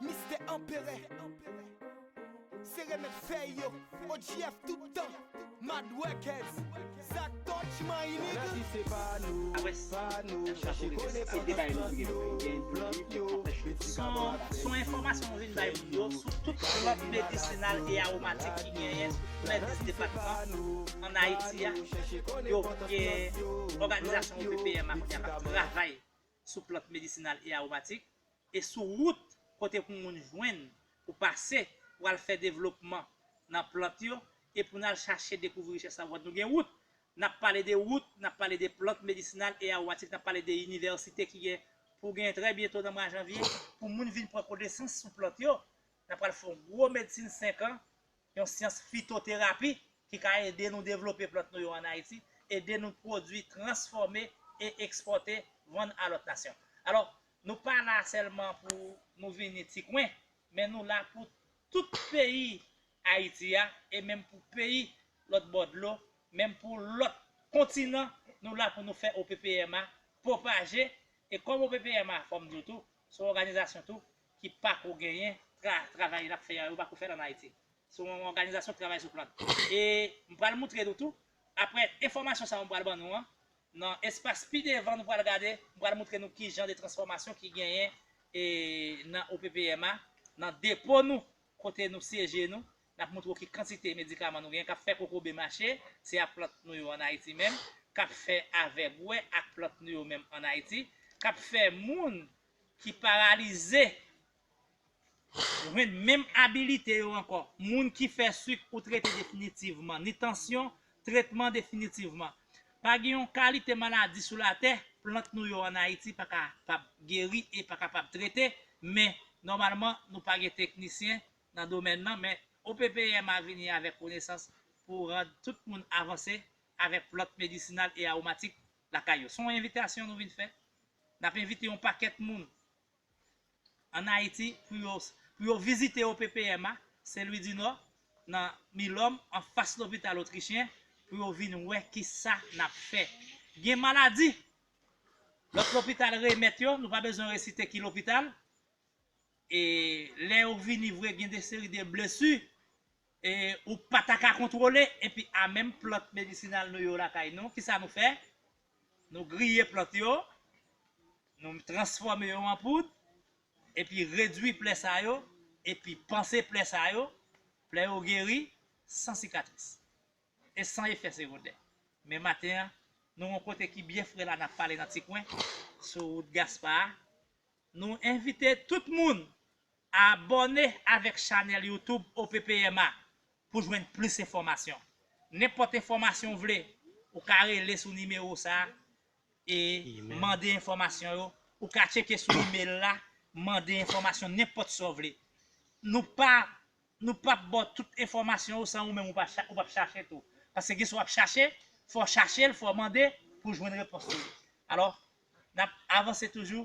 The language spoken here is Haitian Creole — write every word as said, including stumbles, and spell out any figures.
Mistè Anperè. Se remèd fèy yo. O G F tout tan. Mad Records. Zak Touch, man, inik. Anati se pa nou, pa nou, chache konnen plant yo, plant yo, medikaman. Se yon enfòmasyon nou vin bay moun yo sou tout plant medisinal e awomatik ki genyen sou tou lè dis depatman ann Ayiti a. Yo gen òganizasyon O P P M a kounye a k ap travay sou plant medisinal e awomatik e sou wout kote pou moun jwenn pou pase pou al fè devlopman nan plant yo e pou n al chache dekouvri richès la. Nou gen wout, n ap pale de wout, n ap pale de plant medisinal e awomatik, n ap pale de inivèsite ki gen pou gen trè byento nan mwa janvye pou moun vin pran konesans sou plant yo. N ap pral fè yon gwo medsin senk an, yon syans fitoterapi ki ka ede nou devlope plant nou yo ann Ayiti, ede nou pwodui, transfòme e ekspòte, vann a lòt nasyon. Alò, nou pa la sèlman pou nou vini Ti Kwen, men nou la pou tout peyi Ayiti a e menm pou peyi lòt bò dlo, menm pou lòt kontinan, nou la pou nou fè O P P M a pwopaje. E kòm O P P M a, fò m di w tou, se yon òganizasyon tou ki pako genyen tra, travay l ap fè a, yo pako fè l ann Ayiti. Se yon òganizasyon k travay sou plant. E m pral moutre nou tou, apre enfòmasyon sa yo m pral ban nou an, nan espas pi devan nou pral gade, m pral moutre nou ki jan de transfòmasyon ki genyen e nan O P P M a, nan depo nou, kote nou syeje nou, n ap moutre w ki kantite medikaman nou genyen k ap fè kokobe mache, se ak plant nou yo ann Ayiti menm, k ap fè avè bwè ak plant nou yo menm ann Ayiti, k ap fè moun ki paralize jwenn menm abilite yo ankò. Moun ki fè sik ou trete definitivman, ni tansyon, tretman definitivman. Pa gen yon kalite maladi sou latè, plant nou yo ann Ayiti pa kapab geri e pa kapab trete, men nòmalman nou pa gen teknisyen nan domèn nan, men O P P M a vini avèk konesans pou rann tout moun avanse avèk plant medisinal e awomatik lakay yo. Se yon envitasyon nou vin fè. N ap envite yon pakèt moun ann Ayiti pou yo, pou yo vizite O P P M a, Sen Lwi di Nò, nan Milòm, anfas lopital otrichyen, pou yo vin wè kisa n ap fè. Gen maladi, lòt lopital remèt yo, nou pa bezwen resite ki lopital. E lè yo vini vre, gen de seri de blesi e ou pa ta ka kontwole, epi a menm plant medisinal nou yo lakay nou, kisa nou fè? Nou griye plant yo, nou transfòme yo an poud, epi redwi plè sa yo, epi panse plè sa yo, plè yo geri san sikatris e san efè segondè. Men maten an, nou yon kote ki byen fre la, n ap pale nan Ti Kwen, sou wout Gaspa a. Nou envite tout moun abòne avèk chanèl YouTube O P P M a pou jwenn plis enfòmasyon. Nenpòt enfòmasyon w vle, ou ka rele sou nimewo sa a e mande enfòmasyon yo. Ou ka tcheke sou imèl la, mande enfòmasyon nenpòt sa w vle. Nou pa, nou p ap ba w tout enfòmasyon yo san ou menm ou pa cha-, ou p ap chache tou. Paske gen sa w ap chache, fò w chache l, fò w mande pou w jwenn repons li. Alò, n ap avanse toujou,